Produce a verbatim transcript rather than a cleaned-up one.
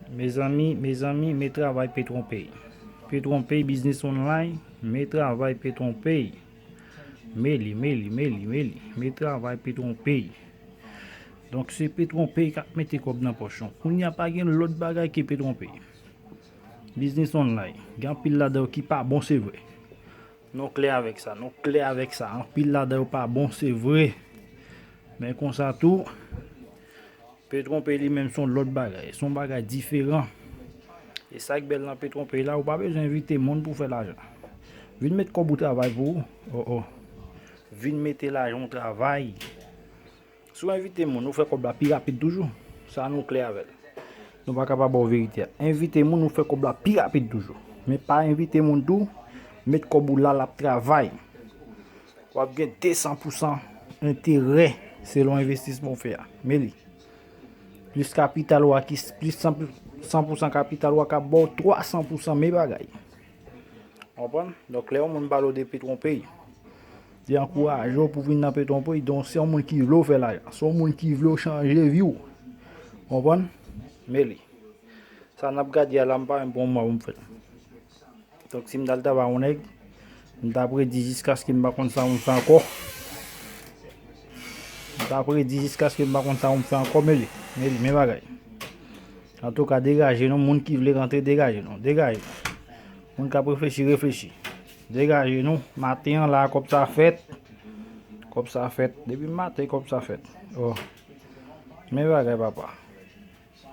Mezanmi, mezanmi, me travay Petronpay. Petronpay Business Online, me travay Petronpay. Me li, me li, me li, me li, me travay Petronpay. Donk se Petronpay k ap mete kòb nan pòch nou. Kounye a pa gen lòt bagay ke Petronpay. Business Online, gen anpil ladan yo ki pa bon, se vre. Nou klè avèk sa, nou klè avèk sa. Anpil ladan yo pa bon, se vre. Men konsa tou, Petronpay li menm se yon lòt bagay, se yon bagay diferan. E sa k bèl nan Petronpay la, ou pa bezwen envite moun pou fè lajan. Vin met kòb ou travay pou ou. Oh, oh. Vin mete lajan ou travay. Si w envite moun, ou fè kòb la pi rapid toujou. Sa nou klè avè l. Nou pa ka pa ba w verite a. Envite moun, ou fè kòb la pi rapid toujou. Men pa envite moun tou, met kòb ou la, l ap travay. W ap gen de san pou san enterè selon envestisman w fè a. Men li. Plis kapital w a ki, plis san, san pou san kapital w a k ap ba w twa san pou san men bagay. Konprann? Donk lè yon moun pale w de Petronpay, li ankouraje w pou vin nan Petronpay. Donk se yon moun ki vle w fè lajan. Se yon moun ki vle w chanje vi w. Konprann? Men li. Sa n ap gade a la, m pa menm pran yon mwa pou m fè l. Donk si m t al travay yon nèg, m t ap redi jiskaske m pa konn sa pou m fè ankò. M t ap redi jiskaske m pa konn sa pou m fè ankò, men li, men li, men bagay. Antouka, degaje nou, moun ki vle rantre, degaje nou, degaje nou. Moun k ap reflechi, reflechi. Degaje nou, maten an la, kòb sa fèt. Kòb sa fèt. Depi maten, kòb sa fèt. Oh. Men bagay, papa.